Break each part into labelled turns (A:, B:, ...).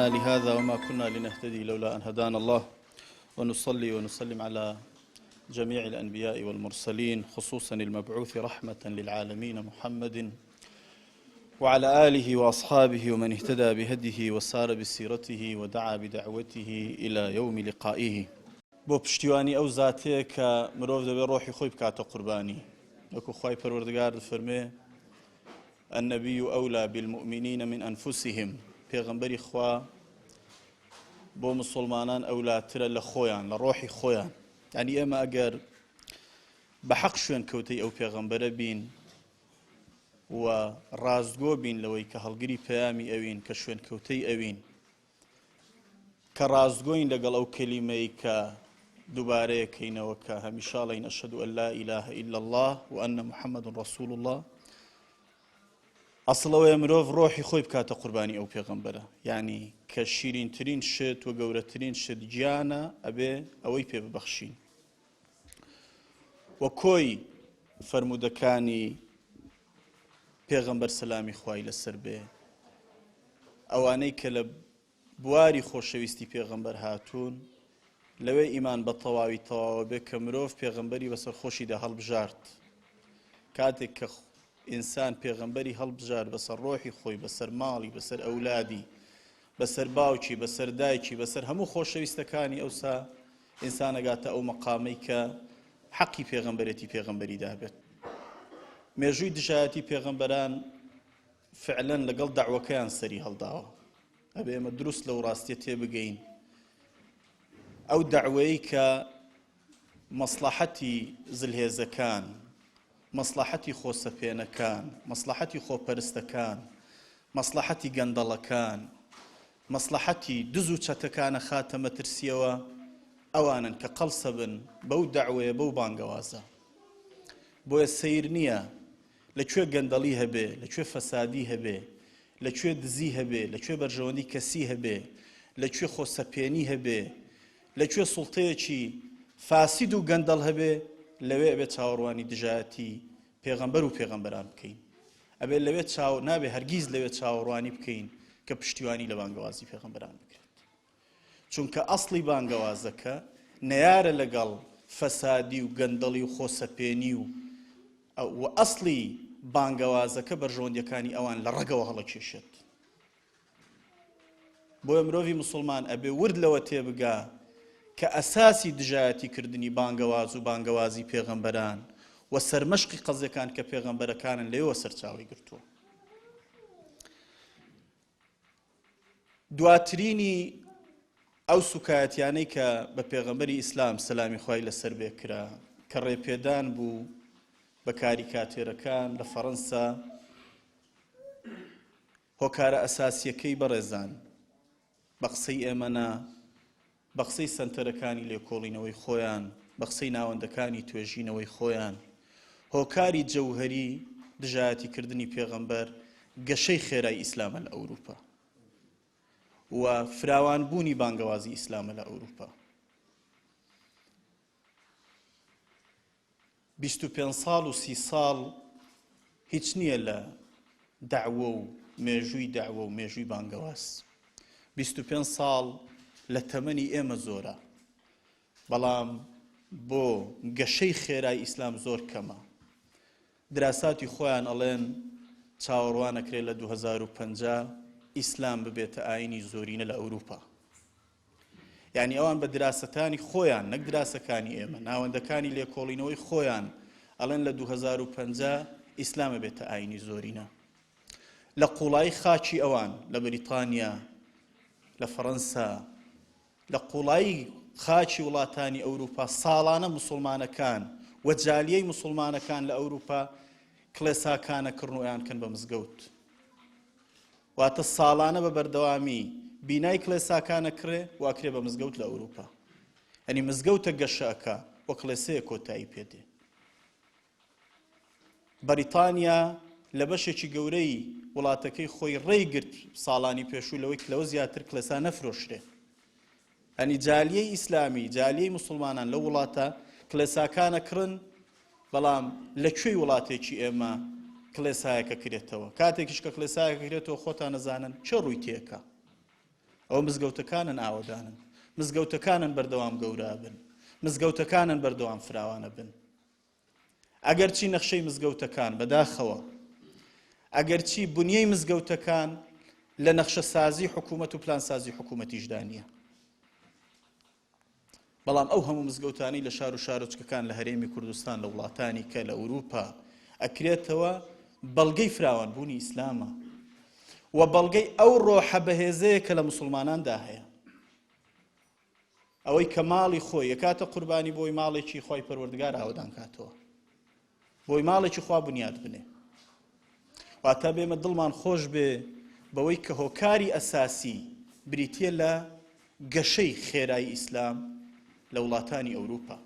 A: لهذا وما كنا لنهتدي لولا أن هدانا الله ونصلي ونسلم على جميع الأنبياء والمرسلين خصوصا المبعوث رحمة للعالمين محمد وعلى آله وأصحابه ومن اهتدى بهديه وسار بسيرته ودعا بدعوته إلى يوم لقائه بۆ پشتیوانی ئەو زاتەیە کە مرۆڤ دەبێ ڕۆحی خۆی بکاتە قوربانی وەکو خوای پەروەردگار دەفەرمێ النبی اولی بالمؤمنین من انفسهم پێغەمبەری خوا بۆ مسلمانان ئەولاترە لە خۆیان لە ڕۆحی خۆیان یعنی ئێمە ئەگەر بە حەق شوێن کەوتەی ئەو پێغەمبەرە بین و ڕاستگۆ بین لەوەی کە هەڵگری پەیامی ئەوین کە شوێن کەوتەی ئەوین کە ڕاستگۆین لەگەڵ ئەو کەلیمەی کە دووبارەیەکەینەوە کە هەمیشە ئەڵێین ئەشهەدو ئەن لا ئیلاهە ئیلا اللە و ئەنە محەممەد ڕەسوڵ اللە ئەسڵ ئەوەیە مرۆڤ ڕۆحی خۆی بکاتە قوربانی ئەو پێغەمبەرە یعنی کە شیرینترین شت و گەورەترین شت گیانە ئەبێ ئەوەی پێ ببەخشین و کۆی فەرموودەکانی پێغەمبەر سەلامی خوای لەسەر بێ ئەوانەی کە لە بواری خۆشەویستی پێغەمبەر هاتوون لەوێ ئیمان بە تەواوی تەواوە بێ کە مرۆڤ پێغەمبەری بەسەر خۆشیدا هەڵبژارد کاتێک کە ئینسان پێغەمبەری هەڵبژارد بەسەر ڕۆحی خۆی بەسەر ماڵی بەسەر ئەولادی بەسەر باوکی بەسەر دایکی بەسەر هەموو خۆشەویستەکانی ئەوسا ئینسان ئەگاتە ئەو مەقامەی کە حەقی پێغەمبەرێتی پێغەمبەری دابێت. مێژووی دژایەتی پێغەمبەران فعلەن لەگەڵ دەعوەکەیان سەری هەڵداوە. ئەبێ ئێمە دروست لەو ڕاستیە تێبگەین. ئەو دەعوەی کە مەسڵەحەتی زلهێزەکان، مەسڵەحەتی خۆسەپێنەکان، مەسڵەحەتی خۆپەرستەکان، مەسڵەحەتی گەندەڵەکان، مەسڵەحەتی دز و چەتەکان ئەخاتە مەترسیەوە، ئەوانن کە قەڵسەبن بەو دەعوەیە بەو بانگەوازە. بۆیە سەیر نییە لە کوێ گەندەڵی هەبێ، لە کوێ فەسادی هەبێ، لە کوێ دزی هەبێ، لە کوێ بەرژەوەندی کەسی هەبێ، لە کوێ خۆسەپێنی هەبێ، لە کوێ سوڵتەیەکی فاسد و گەندەڵ هەبێ، لەوێ ئەبێ چاوەڕوانی دژایەتی پێغەمبەر و پێغەمبەران بکەین. ئەبێ لەوێ چاو نابێ هەرگیز لەوێ چاوەڕوانی بکەین کە پشتیوانی لە بانگەوازی پێغەمبەران بکرێت. چونکە ئەسڵی بانگەوازەکە نەیارە لەگەڵ فەسادی و گەندەڵی و خۆسەپێنی و و ئەسڵی بانگەوازەکە بەرژەوەندیەکانی ئەوان لە ڕەگەوە هەڵەکێشێت. بۆیە مرۆڤی موسڵمان ئەبێ ورد لەوە تێبگا کە ئەساسی دژایەتی کردنی بانگەواز و بانگەوازی پێغەمبەران و سەرمەشقی قەزیەکان کە پێغەمبەرەکانن لەوێوە سەرچاوەی گرتووە. دواترینی ئەو سوکایەتیانەی کە بە پێغەمبەری ئیسلام سەلامی خوای لەسەر بێ کرا کە ڕێپێدان بوو بە کاریکاتێرەکان لە فەڕەنسا هۆکارە ئەساسیەکەی بەڕێزان بە قسەی ئێمە نا، بە قسەی سەنتەرەکانی لێکۆڵینەوەی خۆیان، بە قسەی ناوەندەکانی توێژینەوەی خۆیان، هۆکاری جەوهەری دژایەتی کردنی پێغەمبەر گەشەی خێرای ئیسلامە لە ئەوروپا و فراوان بوونی بانگەوازی ئیسلامە لە ئەوروپا. 25 ساڵ و سی ساڵ هیچ نییە لە دەعوە و مێژووی دەعوە و مێژووی بانگەواز. 25 ساڵ لە تەمەنی ئێمە زۆرە، بەڵام بۆ گەشەی خێرای ئیسلام زۆر کەمە. دراساتی خۆیان ئەڵێن چاوەڕوانەکرێت لە 2050 ئیسلام ببێتە ئاینی زۆرینە لە ئەوروپا. یانی ئەوان بە دراسەتانی خۆیان نەک دراسەکانی ئێمە ناوەندەکانی لێکۆڵینەوەی خۆیان ئەڵێن لە 2050 ئیسلامە بێتە ئاینی زۆرینە لە قوڵایی خاکی ئەوان لە بەریتانیا لە فەڕەنسا لە قوڵایی خاکی وڵاتانی ئەوروپا ساڵانە مسلمانەکان و جالیەی مسلمانەکان لە ئەوروپا کڵێساکانە کڕن و ئەیان کەن بە مزگەوت واتە ساڵانە بە بەردەوامی بینای کڵێساکان ئەکڕێ و ئەکرێ بە مزگەوت لە ئەوروپا. یانی مزگەوتە گەشە ئەکا و کڵێسەیە کۆتایی پێ دێ. بەریتانیا لە بەشێکی گەورەی وڵاتەکەی خۆی ڕێی گرت ساڵانی پێشوو لەوەی لەوە زیاتر کڵێسا نەفرۆشرێ. ئەنی جالیەی ئیسلامی، جالیەی موسڵمانان لەو وڵاتە کڵێساکان ئەکڕن، بەڵام لە کوێی وڵاتێکی ئێمە کڵێسایەکە کرێتەوە؟ کاتێکیش کە کڵێسایەکە کرێتەوە خۆتان ئەزانن کێ ڕووی تێکا. ئەوە مزگەوتەکانن ئاوەدانن، مزگەوتەکانن بەردەوام گەورە بن، مزگەوتەکانن بەردەوام فراوانە بن. ئەگەرچی نەخشەی مزگەوتەکان بەداخەوە، ئەگەرچی بنیەی مزگەوتەکان لە نەخشەسازی حکوومەت و پلانسازی حکوومەتیشدا نییە. بەڵام ئەو هەموو مزگەوتانەی لە شار و شارۆچکەکان لە هەرێمی کوردستان لە وڵاتانی کە لە ئەوروپا ئەکرێتەوە بەڵگەی فراوانبوونی ئیسلامە و بەڵگەی ئەو ڕۆحە بەهێزەیە کە لە مسلماناندا هەیە ئەوەی کە ماڵی خۆی یەکاتە قوربانی بۆی ماڵێکی خۆی پەروەردگار ئاوەدان کاتەوە بۆی ماڵێکی خوا بنیات بنێ واتە بێمە دڵمان خۆش بێ بەوەی کە هۆکاری ئەساسی بریتە لە گەشەی خێرای ئیسلام لە وڵاتانی ئەوروپا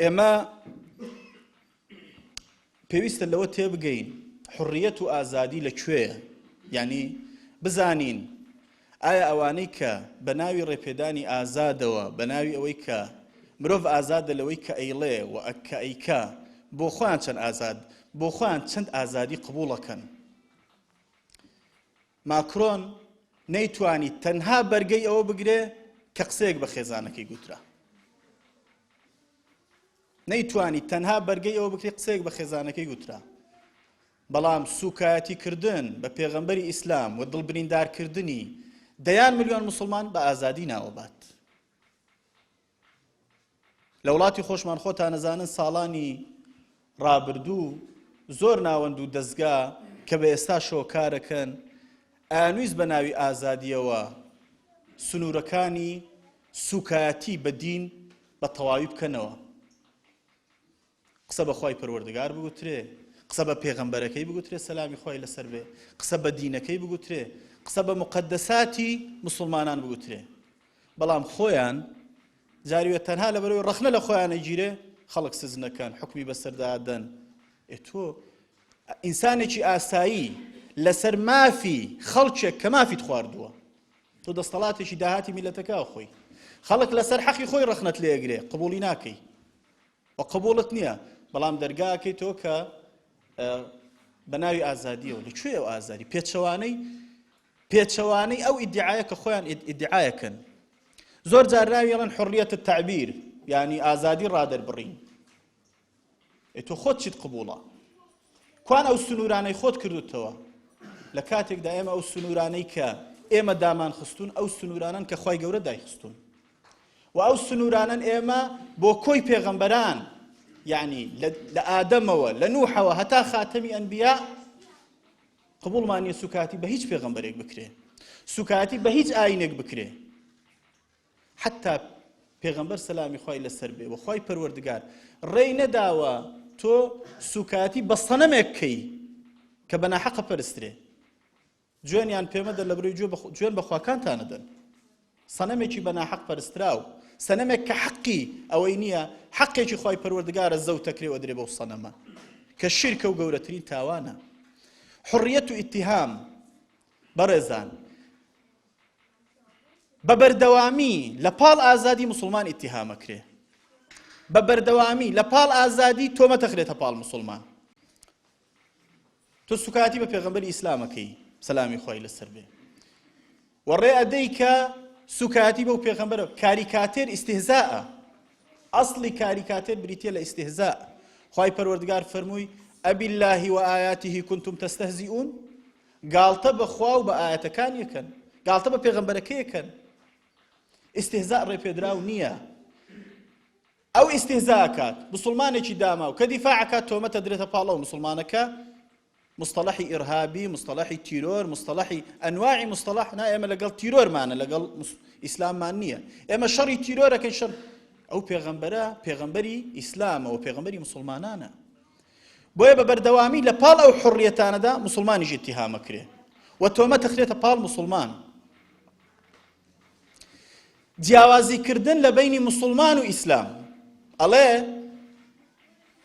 A: ئێمە پێویستە لەوە تێبگەین حڕیەت و ئازادی لە کوێیە یعنی بزانین ئایا ئەوانەی کە بە ناوی ڕێپێدانی ئازادەوە بە ناوی ئەوەی کە مرۆڤ ئازادە لەوەی کە ئەیڵێ و ئەکە ئەیکا بۆ خۆیان چەند ئازاد بۆ خۆیان چەند ئازادی قبوڵەکەن ماکرۆن نەیتوانی تەنها بەرگەی ئەوە بگرێ کە قسەیەک بە خێزانەکەی گوترا. نەیتوانی تەنها بەرگەی ئەوە بکرێت قسەیەک بە خێزانەکەی گوترا بەڵام سوکایەتی کردن بە پێغەمبەری ئیسلام و دڵبریندارکردنی دەیان ملیۆن مسلمان بە ئازادی ناوەبات لە وڵاتی خۆشمان خۆتان ئەزانن ساڵانی ڕابردوو زۆر ناوەند و دەزگا کە بە ئێستاشەوە کارەکەن ئەیانویست بە ناوی ئازادیەوە سنوورەکانی سوکایەتی بە دین بە تەواوی بکەنەوە قسە بە خوای پەروەردگار بگوترێ، قسە بە پێغەمبەرەکەی بگوترێ سەلامی خوای لەسەر بێ، قسە بە دینەکەی بگوترێ، قسە بە موقەدەساتی موسڵمانان بگوترێ. بەڵام خۆیان جاری وێ تەنها لەبەرەوەی ڕەخنە لە خۆیان ئەگیرێ خەڵک سزنەکەن، حوکمی بەسەردا ئەدەن. ئێ تۆ ئینسانێکی ئاسایی لەسەر مافی خەڵکێک کە مافیت خواردووە تۆ دەستەڵاتێکی داهاتی میلەتەکە خۆی خەڵک لەسەر حەقی خۆی ڕەخنەت لێگرێ قبوڵی ناکەی و قبوڵت نییە بەڵام دەرگا ئەکەیتەوە کە بە ناوی ئازادیەوە لە کوێ ئەو ئازادی پێچەوانەی پێچەوانەی ئەو ئیدعاە کە خۆیان ئیدعاەکەن زۆر جار ناوی ئەڵێن حڕیەت تعبیر یعنی ئازادی ڕادەربڕین ئێ تۆ خۆت چیت قبوڵە کوان ئەو سنوورانەی خۆت کردوتەوە لە کاتێکدا ئێمە ئەو سنوورانەی کە ئێمە دامان خستون ئەو سنوورانن کە خی گەورە دایخستون و ئەو سنوورانەن ئێمە بۆ کۆی پێغەمبەران یعنی لە ئادەمەوە لە نوحەوە هەتا خاتەمی ئەنبیا قبوڵمان نیە سوکاتی بە هیچ پێغەمبەرێک بکرێ سوکاتی بە هیچ ئاینێک بکرێ حتا پێغەمبەر سەلامی خوای لەسەر بێ و خوای پەروەردگار ڕێی نەداوە تۆ سوکاتی بە سەنەمێک بکەی کە بە ناحەقە پەرسترێ جوێنیان پێمەدە لەبرەی جوێن بە خواکانتان ئەدەن. سەنەمێکی بە ناحەق پەرستراو، سەنەمێک کە حەقی ئەوەی نییە، حەقێکی خوای پەروەردگارە زەوتەکرێ و ئەدرێ بەو سەنەمە کە شیرکە و گەورەترین تاوانە. حڕیەت و ئیتیهام بەڕێزان بە بەردەوامی لە پاڵ ئازادی مسلمان ئیتیهامەکرێ بە بەردەوامی لە پاڵ ئازادی تۆمەتەخرێتە پاڵ مسلمان تۆ سوکایەتی بە پێغەمبەری ئیسلام ئەکەی سەلامی خوای لەسەر بێ و ڕێ ئەدەی کە سوکایەتی بەو پێغەمبەرە کاریکاتێر ئیستهزاء ئەسڵی کاریکاتێر بریتیە لە ئیستهزاء خوای پەروەردگار فەرمووی أبالله وآياته كنتم تستهزئون گاڵتە بە خوا و بە ئاەتەکان یەکەن گاڵتە بە پێغەمبەرەکە یەکەن ئیستهزاء ڕێپێدراو نییە ئەو ئیستیهزا ئەکات موسڵمانێکی داماو کە دیفاع ئەکات تۆمەت ئەدرێتە پاڵ ئەو موسڵمانەکە مستەڵەحی ئیرهابی مستەڵەحی تیرۆر مستەڵەحی ئەنواعی مستەڵەح نا ئێمە لەگەڵ تیرۆرمانە لەگەڵ ئیسلاممان نییە ئێمە شەڕی تیرۆرەکەین شەڕ ئەو پێغەمبەرە پێغەمبەری ئیسلامەوە پێغەمبەری مسلمانانە بۆیە بە بەردەوامی لە پاڵ ئەو حڕیەتانەدا مسلمانیش ئیتیهامەکرێ و تۆمەت دەخرێتە پاڵ مسلمان جیاوازی کردن لە بەینی موسڵمان و ئیسلام ئەڵێ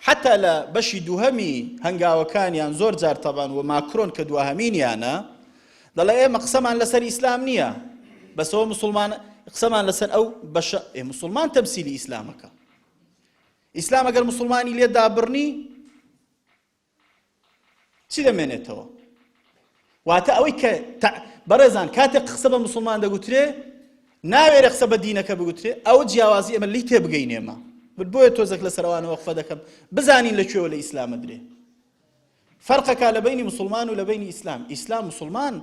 A: حتا لە بەشی دووهەمی هەنگاوەکانیان زۆر جار تەبان و ماکرۆن کە دواهەمینیانە دەڵێ ئێمە قسەمان لەسەر ئیسلام نییە بەسەوە مسلمان قسەمان لەسەر ئەو بەشە ئێ مسلمان تەمسیلی ئیسلامەکە ئیسلام ئەگەر مسلمانی لێ دابڕنی چی دەمێنێتەوە؟ واتە ئەوەی کە بەڕێزان کاتێک قسە بە مسلمان دەگوترێ ناوێرە قسە بە دینەکە بگوترێ ئەو جیاوازی ئێمە لی تێبگەین ئێمە بۆیە تۆزێک لەسەر ئەوانە وەقفە دەکەم بزانین لە کوێوە لە ئیسلامە درێ فەرقەکە لە بینی مسلمان و لە بینی ئیسلام ئیسلام مسلمان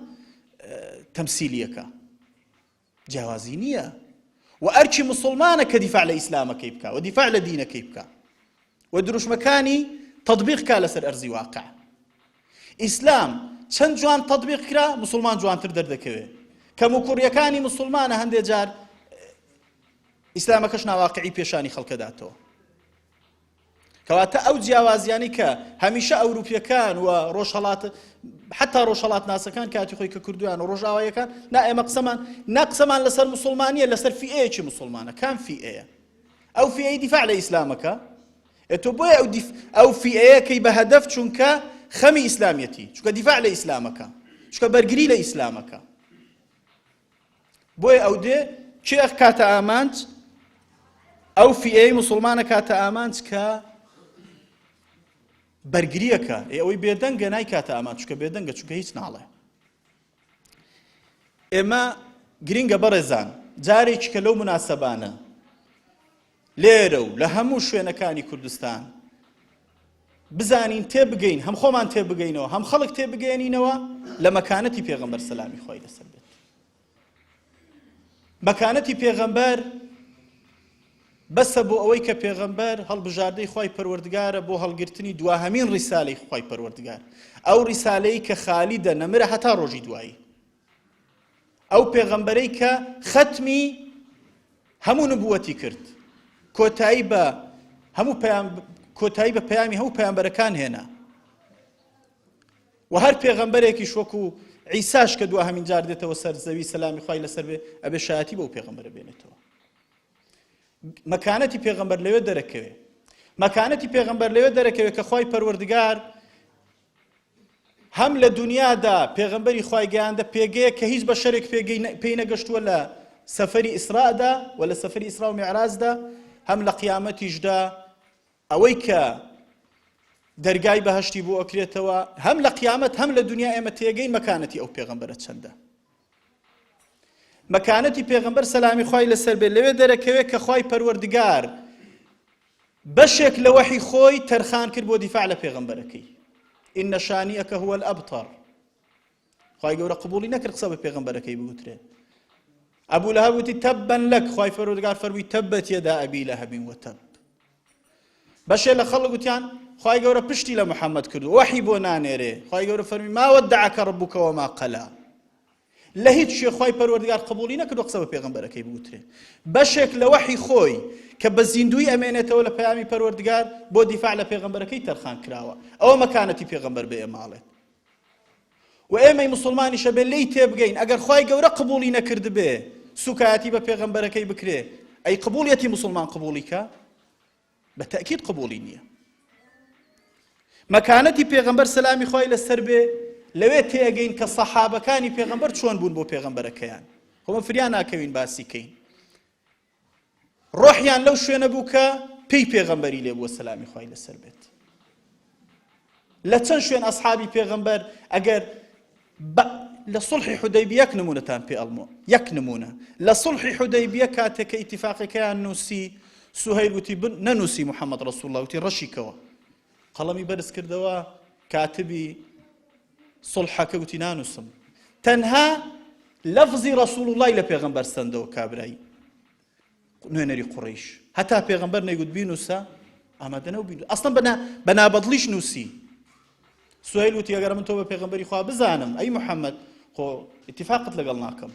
A: تەمسیلیەکە جیاوازی نییە و ئەرکی مسلمانە کە دیفاع لە ئیسلامەکەی بکە و دیفاع لە دینەکەی بکە و دروشمەکانی تطبیق کا لەسەر ئەرزی واقع ئیسلام چەند جوان تطبیق کرا مسلمان جوانتر دەردەکەوێت کەم و کوڕیەکانی مسلمانە هەندێک جار ئیسلامەکەش ناواقعی پێشانی خەڵکەداتەوە کەواتە ئەو جیاوازیانەی کە هەمیشە ئەوروپیەکان و ڕۆژهەڵات حتا ڕۆژهەڵات ناسەکان کاتی خۆی کە کردویان و ڕۆژئاوایەکان نا ئێمە قسەمان نا قسەمان لەسەر مسلمانیە لەسەر فیئەیەکی مسلمانە کام فیئەیە ئەو فیئەی دیفاع لە ئیسلامەکە تۆ بۆیە ئەو دیف ئەو فیئەیەکەی بە هەدەف چونکە خەمی ئیسلامیەتی چونکە دیفاع لە ئیسلامەکە چونکە بەرگری لە ئیسلامەکە بۆیە ئەو دێ کێ ئەکاتە ئامانج؟ ئەو فیئەی موسڵمان ئەکاتە ئامانج کە بەرگریەکە ئێ ئەوەی بێدەنگە نایکاتە ئامانج چونکە بێدەنگە چونکە هیچ ناڵێ ئێمە گرینگە بەڕێزان جارێکی کە لەو مناسبانە لێرە و لە هەموو شوێنەکانی کوردستان بزانین تێبگەین هەم خۆمان تێبگەینەوە هەم خەڵک تێبگەێنینەوە لە مەکانەتی پێغەمبەر سەلامی خۆی لەسەر بێت مەکانەتی پێغەمبەر بەسە بۆ ئەوەی کە پێغەمبەر هەڵبژاردەی خوای پەروەردگارە بۆ هەڵگرتنی دواهەمین ڕیسالەی خوای پەروەردگار ئەو ڕیسالەی کە خالیدە نەمرە هەتا ڕۆژی دوایی ئەو پێغەمبەرەی کە خەتمی هەموو نبووەتی کرد کۆتایی بە هەموو پەیام کۆتایی بە پەیامی هەموو پەیامبەرەکان هێنا و هەر پێغەمبەرێکیش وەکو عیساش کە دواهەمین جار دێتەوە سەر زەوی سەلامی خوای لەسەر بێ ئەبێ شایەتی بەو پێغەمبەرە بێنێتەوە مەکانەتی پێغەمبەر لەوێ دەرەکەوێ مەکانەتی پێغەمبەر لەوێ دەرەکەوێ کە خوای پەروەردگار هەم لە دونیادا پێغەمبەری خوای گەیاندە پێگەیەک کە هیچ بەشەرێک پێگەی پێی نەگەشتووە لە سەفەری ئیسرادا و لە سەفەری ئیسرا و میعراجدا هەم لە قیامەتیشدا ئەوەی کە دەرگای بەهشتی بۆ ئەکرێتەوە هەم لە قیامەت هەم لە دنیا ئێمە تێگەین مەکانەتی ئەو پێغەمبەرە چەندە مەکانەتی پێغەمبەر سەلامی خوای لەسەر بێت لەوێ دەرەکەوێت کە خوای پەروەردگار بەشێک لە وەحی خۆی تەرخان کرد بۆ دیفاع لە پێغەمبەرەکەی إن شانئك هو الأبتر خوای گەورە قبوڵی نەکرد قسە بە پێغەمبەرەکەی بگوترێت ئەبوو لەهەب وتی تبا لك خوای پەروەردگار فەرمووی تبت يدا أبي لهب وتب بەشێ لە خەڵک وتیان خوای گەورە پشتی لە محەممەد کرد وەحی بۆ نانێرێ خوای گەورە فەرمی ما ودعك ربك وما قلى لە هیچ شوێ خوای پەروەردگار قبوڵی نەکردوە قسە بە پێغەمبەرەکەی بگوترێ بەشێک لە وەحی خۆی کە بە زیندووی ئەمێنێتەوە لە پەیامی پەروەردگار بۆ دیفاع لە پێغەمبەرەکەی تەرخان کراوە ئەوە مەکانەتی پێغەمبەر بە ئێمە ئەڵێت و ئێمەی مسلمانیشە بێ لێی تێبگەین ئەگەر خوای گەورە قبوڵی نەکردبێ سوکایەتی بە پێغەمبەرەکەی بکرێ ئەی قبوڵیەتی مسلمان قبوڵی کە بە تەئکید قبوڵی نییە. مەکانەتی پێغەمبەر سەلامی خوای لەسەر بێ لەوێ تێئەگەین کە سەحابەکانی پێغەمبەر چۆن بوون بۆ پێغەمبەرەکەیان خۆمە فریا ناکەوین باسی کەین ڕۆحیان لەو شوێنە بوو کە پێی پێغەمبەری لێ بووە سەلامی خوای لەسەر بێت لە چەند شوێن ئەسحابی پێغەمبەر ئەگەر لە سوڵحی حودەیبیە یەک نمونەتان پێ ئەڵمۆ یەک نمونە لە سوڵحی حودەیبیە کاتێک کە ئیتیفاقەکەیان نووسی سوهەیل وتی بن نەنووسی محەممەد ڕەسوڵ الله وتی ڕەشیکەوە قەڵەمی بەرز کردەوە کاتبی سوڵحەکە وتی نانووسم تەنها لەفزی ڕەسوڵ اللهی لە پێغەمبەر سەندەوە کابرای نوێنەری قوڕەیش هەتا پێغەمبەر نەیگوت بینوسە ئامادە نەبوو بینوسە ئەسڵەن بە بە نابەدڵیش نووسی سوهیل وتی ئەگەر من تۆ بە پێغەمبەری خوا بزانم ئەی محەممەد خۆ اتفاقت لەگەڵ ناکەم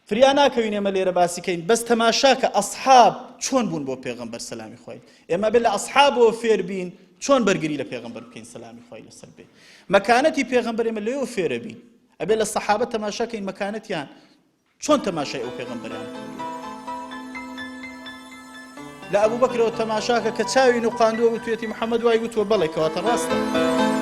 A: فریا ناکەوین ئێمە لێرە باسی کەین بەس تەماشاکە ئەسحاب چۆن بوون بۆ پێغەمبەر سەلامی خوای ئێمە بێ لە ئەسحابەوە فێر بین چۆن بەرگری لە پێغەمبەر بکەین سەلامی خوای لەسەر بێ مەکانەتی پێغەمبەر ئێمە لەوێ فێرە بین ئەبێ لە سەحابە تەماشاکەین مەکانەتیان چۆن تەماشای ئەو پێغەمبەرەیان کردووە؟ لە ئەبوبەکرەوە تەماشاکە کە چاوی نوقاندووە وتوێتی محەممەد وای وتووە بەڵێ کەواتە ڕاستە.